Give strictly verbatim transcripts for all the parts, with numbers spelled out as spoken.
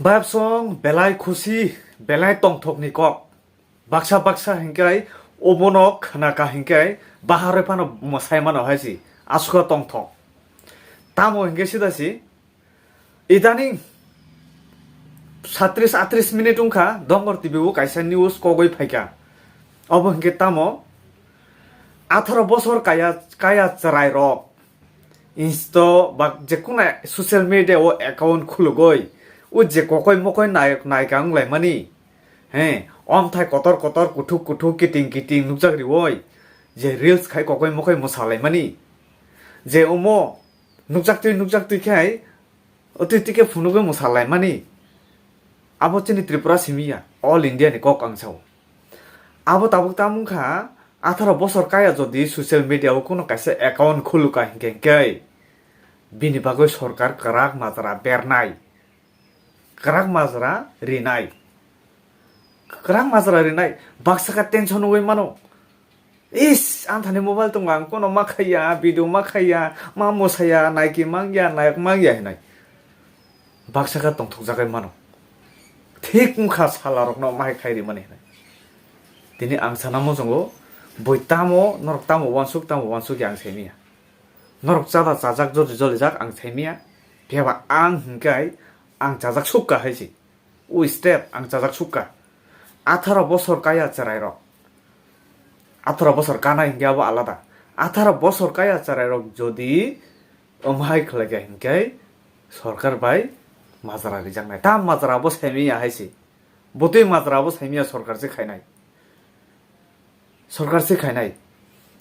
Babsong belai khusi, belai tongthokni kok. Baksa baksa hinkai obono khnaka hinkai baharwi phano mwsai mano hai si. Asukha tongthok. Tamo hinke sida si. Idaning satris atris minute wngkha, Dongor T V o kaisa news kogwi phaikha. Obo hinke tamo atharo bosor kaya, kaya chwrai rok Insta ba jekuna social media o account khulugwi, o je kokoi mokoi nai-, naika wnglaimani, he, omthai kotor kotor, kuthuk kuthuk, kiting kiting nukjak riwi, je reels khai kokoi mokoi mwsalaimani, je omo nukjaktwi nukjaktwi khai, otwi tike phunugwi mwsalaimani, abo chini Tripura simi ya, all India ni kok ang sao. Abo tabuk tamo wngkha, atharo bosor kaya jodi social media o kuno kaisa account khuluka hinkhe, hinkhe bini bagwi sorkar kwrak majra bernai, kwrak majra rinai, kwrak majra rinai, baksa kha tension wngwi mano. Is, ang thani mobile tongo, ang kono ma khaiya, video ma khaiya, ma mosaya, naiki mangya, nayok mangya hinai. Baksa kha tongthokjagwi mano. Thik wngkha salarokno ma hai khai rimani hinai. Tini ang sana muchungo, boi tamo, norok tamo uansuk, tamo uansuk ya ang saimanya. Norok chada chajak, joli jolijak ang saimanya. Phiyaba ang hinkai, ang chajak sukka hai si. Ui step ang chajak sukka. Atharo bosor kaya chwrairok. Atharo bosor kana hinkhe abo alada. Atharo bosor kaya chwrairok jodi omhai khlaikha hinkhe sorkar bai majra rijaknai. Tam majra abo saimanya hai si. Botwi majra abo saimanya sorkar se khainai. Sorkar se khainai.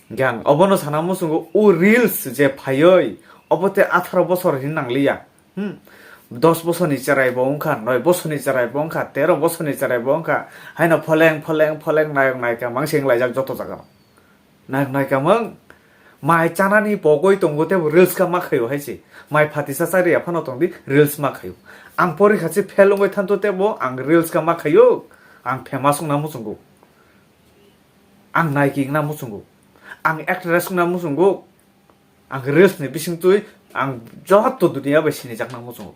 Hinkhe ang obono sana muchungo, o reels je phaioi, obo te atharo bosor hin nangliya. Hmm. Dos bosorni cherai bo wngkha, noi bosorni cherai bo wngkha, tero bosorni cherai bo wngkha. Haino pholeng, pholeng, pholeng nayok naika mangse wnglaijak joto jagao. Nayok naika mang mai chanani pogoi tongo tebo reels kha ma khaio hai se. Mai phatisa chariya phano tongdi reels ma khaio. Ang porikha se fail wngwi thanto tebo ang reels kha ma khaio. Ang famous wngna muchungo. Ang naiki wngna muchungo. Ang actress wngna muchungo. Ang reels ni bisingtwi ang joto duniya bai sinijakna muchungo.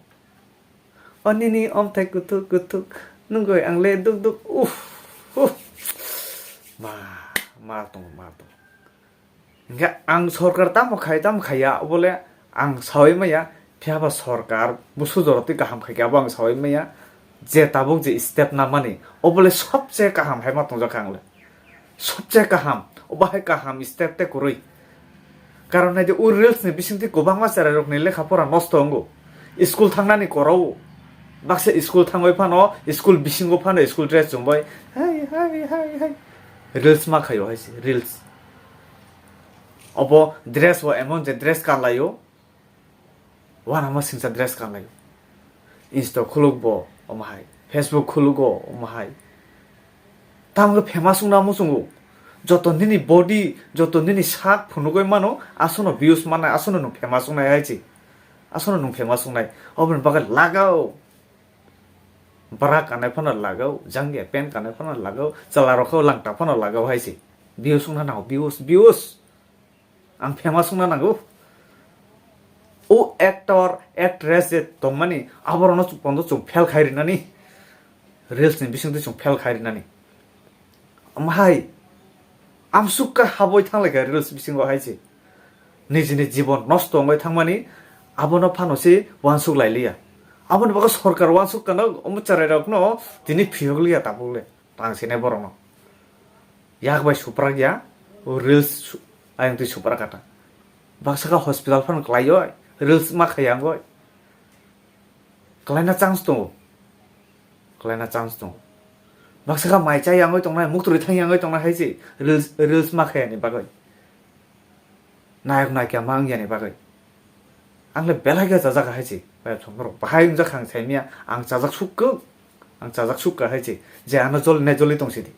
O nini omthai kuthuk kuthuk nungoi ang le duk duk, uff, uff. Ma, ma tongo, ma tongo. Hinkhe ang sorkar tamo khai, tamo khaiya, obole ang saui maya, phiyaba sorkar busu jorotwi kaham khaikhe abo ang saui maya, je tabuk je step namani, obole sobse kaham hai ma tongjakha ang le. Sobse kaham, obo hai kaham step te kwrwi. Karon naidi, o reels ni bisingtwi kwbangma chwrairokni lekha pora nosto wngo. School thangnani korao. Baksa school thangwi phano, school bisingo phano school dress chumbai, hai, hai, hai, hai. Reels ma khaio hai se, reels. Obo dress bo emon je dress kanlaio. Uanama singsa dress kanlaio. Insta khuluk bo omo hai. Facebook khulugo omo hai. Tamo khe famous wngna muchungo. Joto nini body, joto nini sak phunugwi mano, aswkno views mannai, aswkno nwng famous wngnai hai se. Aswkno nwng famous wngnai. Oboni bagwi lagao. Bra kanai phano lagao, jangya pant kanai phano lagao, chwla rok khe langta phano lagao hai se. Views wngna nango, views, views. Ang famous wngna nango. O actor, actress je tongmani, aborokno chwng pondo chwng fail khai rinani. Reels ni bisingtwi chwng fail khai rinani. Omo hai, amsuk kha habwi thanglaikha reels bisingo hai se. Nijini jibon nosto wngwi thangmani, abono phano se uansuk lailiya. Aboni bagwi sorkar uansuk kano, omo chwrairokno tini phiyokliya tabukle. Tang sinai borokno. Yak bai suprak ya, o reels su-, ayang twi suprak kha ta. Baksa kha hospital phano kwlaioi, reels ma khai yangoi. Kwlaina chance tongo. Kwlaina chance tongo. Baksa kha mai chai yangoi tongnai, muktwrwi thang yangoi tongnai hai se, reels, reels ma khai yani bagwi. Nayok naikha ma wng yani bagwi. Ang le belai khe chajak hai se. Bai, chwng norok bahai wngjakha ang saimanya, ang chajak sukko, ang chajak sukka hai se. Je ano jolinai joli tong sidi.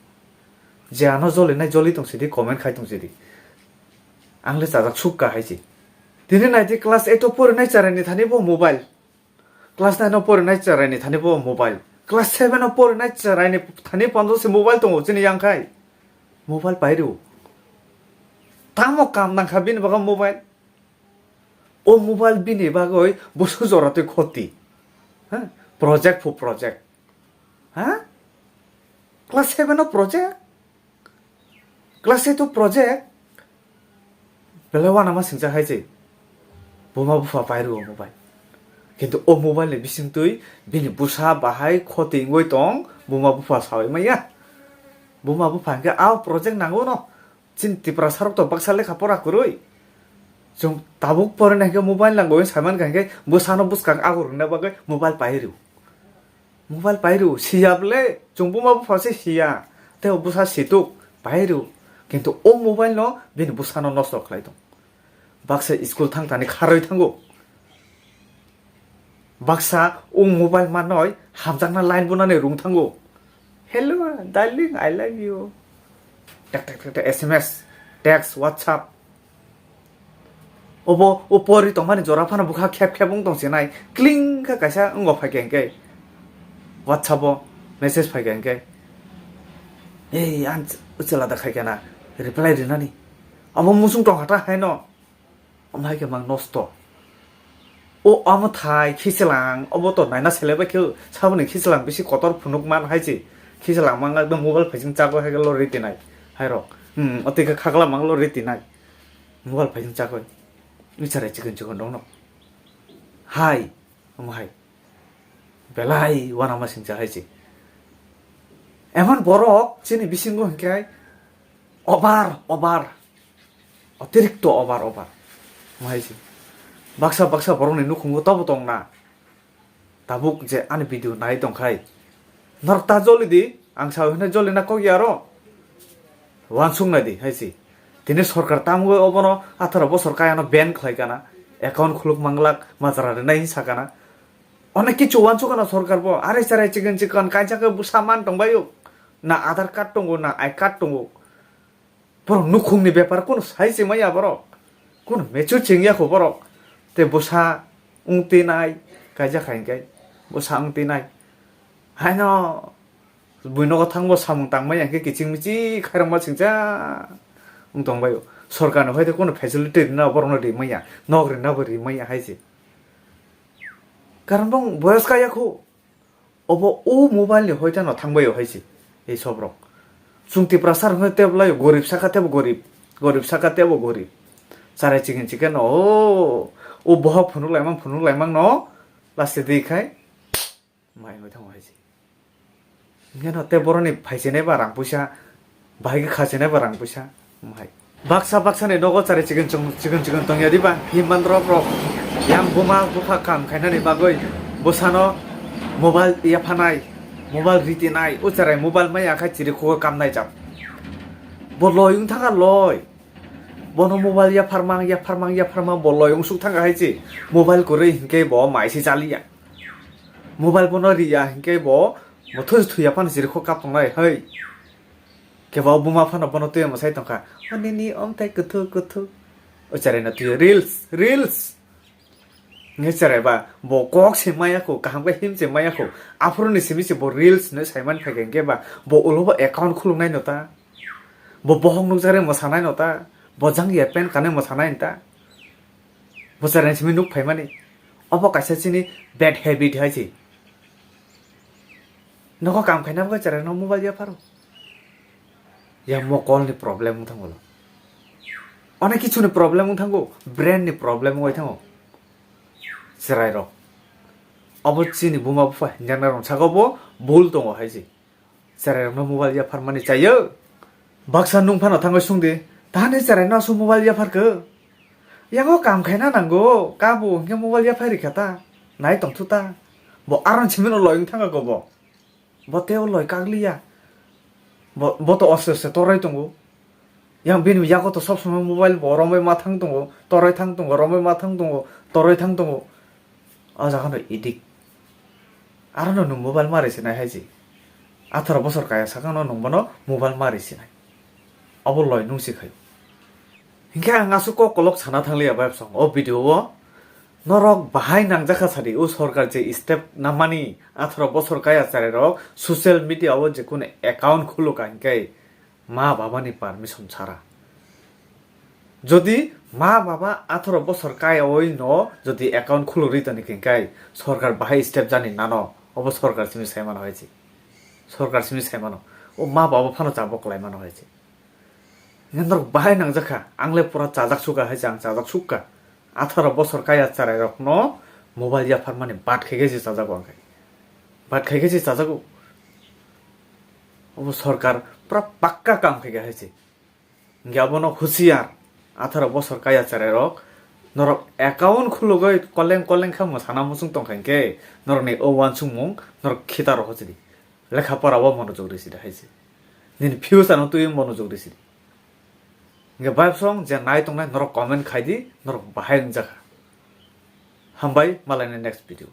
Je ano jolinai joli tong sidi, comment khai tong sidi. Ang le chajak sukka hai se. Tini naidi class eight o porinai chwraini thani bo mobile. Class nine o porinai chwraini thani bo mobile. Class seven o porinai chwraini thani pondo se mobile tongo chini yang khai. Mobile pairu. Tamo kam nangkha bini bagwi mobile. O mobile bini bagwi busu jora twi khoti. Ha? Project phu project. Ha? Class seven o project? Class eight o project? Belai uanama singcha hai se. Buma bupha pai rw o mobile. Kintu o mobile ni bisingtwi bini bwsa bahai khoti wngwi tong, buma bupha sawi maya. Buma bupha hwnkhe a project nango no. Chini Tiprasa rok to baksa lekha pora kwrwi. Chwng tabuk porina hwnkhe mobile nango hinwi saiman kha hwnkhe bwsano bwskang agur rwna bagwi mobile pai rw. Mobile pai rw, siya bwle, chwng buma bupha se siya. Tei o bwsa situk, pai rw. Kintu o mobile no bini bwsano nosto khlai tong. Baksa school thang thani kharwi thango. Baksa o mobile mannoi hamjakna line bunani rung thango. "Hello, darling, I love you." Tak, tak, tak, tak, S M S, text, WhatsApp. Obo, o pori tongmani jora phano bwkha khep khep wng tong sinai. Kling khe kaisa wngo phai khe hwnkhe. WhatsApp o message phai khe hwnkhe. "Ei, ang chwla da khai khe na reply rinani." Abo musung tong hata hai no. Omo hai khe mang nosto. O omo thai khichlang, obo to naina sele bai khe saboni khichlang bisi kotor phunuk man hai se. Khichlang mang ekdom mobile phaising chago hai khe lo riti nai. Hai rok. Hmm, o twi khe khakla mang lo riti nai. Mobile phaising chago. Ni chara chikon chikon dong no. Hai, omo hai. Belai uanama singcha hai se. Emon borok chini bisingo hwnkhe Obar, obar. Otirikto obar, obar. Mahai se. Baksa, baksa borokni nukhungo tobo tongna. Tabuk je ani video nai tongkhai. Norok ta joli di, ang sao hwnwi joli na kok yaro. Wansuk nai di, hai se. Tini sorkar tamwi obono atharo bosor kayano ban khlai kana. Account khuluk manglak, majra rwnai hinwi sakana. Onek kichu wansuk kana sorkar bo. Are chare chikon chikon kaisa khe bwsa man tongbaio. Na Aadhaar card tongo, na I card tongo. Borok nukhungni bepar kunu sai se maya borok. Kunu mature chengya kho borok. Te bwsa wng twi nai, kaijak hai hwnkhe bwsa wng twi nai. Haino bui nogo thangbo samung tangmaya hwnkhe kiching miching khairokma singcha wng tongbaio. Sorkarni hoite kunu facility rina borokno rimaya, nok rina bo rimaya hai se. Karon bong boyos kaya kho. Obo o mobile ni hoitano thangbaio hai se, ei sobrok. Chwng Tiprasa rok hwnwi tebo lai gorib saka tebo gorib, gorib saka tebo gorib. Charai chiken chiken no, o, o bohok phunuk laimang, phunuk laimang no, last di khai, mai hwnwi thango hai se. Hwnkhe no tei boroni phaisinai ba rang puisa, bahai khe khasinai ba rang puisa, omo hai. Baksa baksa ni nogo chari chikon chikon chikon tongya diba, himban rok rok yang buma bupha kam khainani bagwi bwsano mobile yaphanai, mobile ritinai, o cherai mobile maya khai chiri khugo kamnai chap. Bo loi wng thangkha loi. Bono mobile yaphar mang, yaphar mang, yaphar mang, bo loi wng suk thangkha hai se. Mobile kwrwi hinkhe bo mai se chaliya. Mobile bono riya hinkhe bo, bo thus thuya phano chiri kho kap tongnai hai. Khe bo buma phano bono twiya mwsai tongkha. O nini omthai kuthuk kuthuk. O cherai no twiya reels, reels. Nge cherai ba, bo kok se maya kho, kaham khe him se maya kho. Aphuru ni simi se bo reels no saiman phai khe ba, bo ulo bo account khuluk nai no ta. Bo bohok nukjagwi mwsanai no ta. Bo jang ya pen kanwi mwsanai no ta. Bo cherai simi nuk phaimani. Obo kaisa chini bad habit hai se. Nogo kam khaina bagwi cherai no mobile yapharo. Ya mokol ni problem wng thango. Onek kichu ni problem wng thango. Brain ni problem wng thango. Cherai rok. Obo chini buma bupha hinjana rok saka bo bul tongo hai se. Cherai rok no mobile yaphar mani chayo. Baksa nung phano thangwi sung di. Tani cherai no aswk mobile yaphar khe. Yango kam khaina nango, kabo hwnkhe mobile yaphai rikha ta, nai tongthu ta. Bo aron simi no loi wng thangkha go bo. Bo tei o loi kak liya. Bo, bo to oste oste toroi tongo. Yang bini yago to sob somoi mobile bo romwi ma thang tongo, toroi thang tongo, romwi ma thang tongo, toroi thang tongo. O jaga no idik. Aro no nwng mobile ma rwi sinai hai se. Atharo bosor kaya saka no nwng bono mobile ma rwi sinai. Abo loi nung si khai. Hinkhe ang aswk kok kolok sana thangliya bai bwsong o video o. Norok bahai nangjakha sadi o sorkar je step namani atharo bosor kaya cherai rok social media o je kunu account khulukha hinkhe ma baba ni permission chara. Jodi ma baba atharo bosor kaya oi no jodi account khuluk ri toni hinkhe sorkar bahai step jani nano. Obo sorkar simi sai mano hai se. Sorkar simi sai mano. O ma baba phano chabo kwlai mano hai se. Nge norok bahai nangjakha, ang le pura chajak sukha hai se, ang chajak sukha. Atharo bosor kaya cherai rokno mobile yapharmani bat khai khai se chajago ang khai. Bat khai khai se chajago. Obo sorkar pura pakka kam khai hai se. Hingke abono husiar, atharo bosor kaya cherai rok, norok account khulugoi koleng koleng kha mwsana muchung tongkha hingke, norokni o wansukmung norok khita rohor sidi. Lekha pora o monojog risi de hai se. Nini future no twi monojog risi di. Hingke bai song je nai tongnai norok comment khai di, norok bahai wngjakha. Hambai, malaini next video.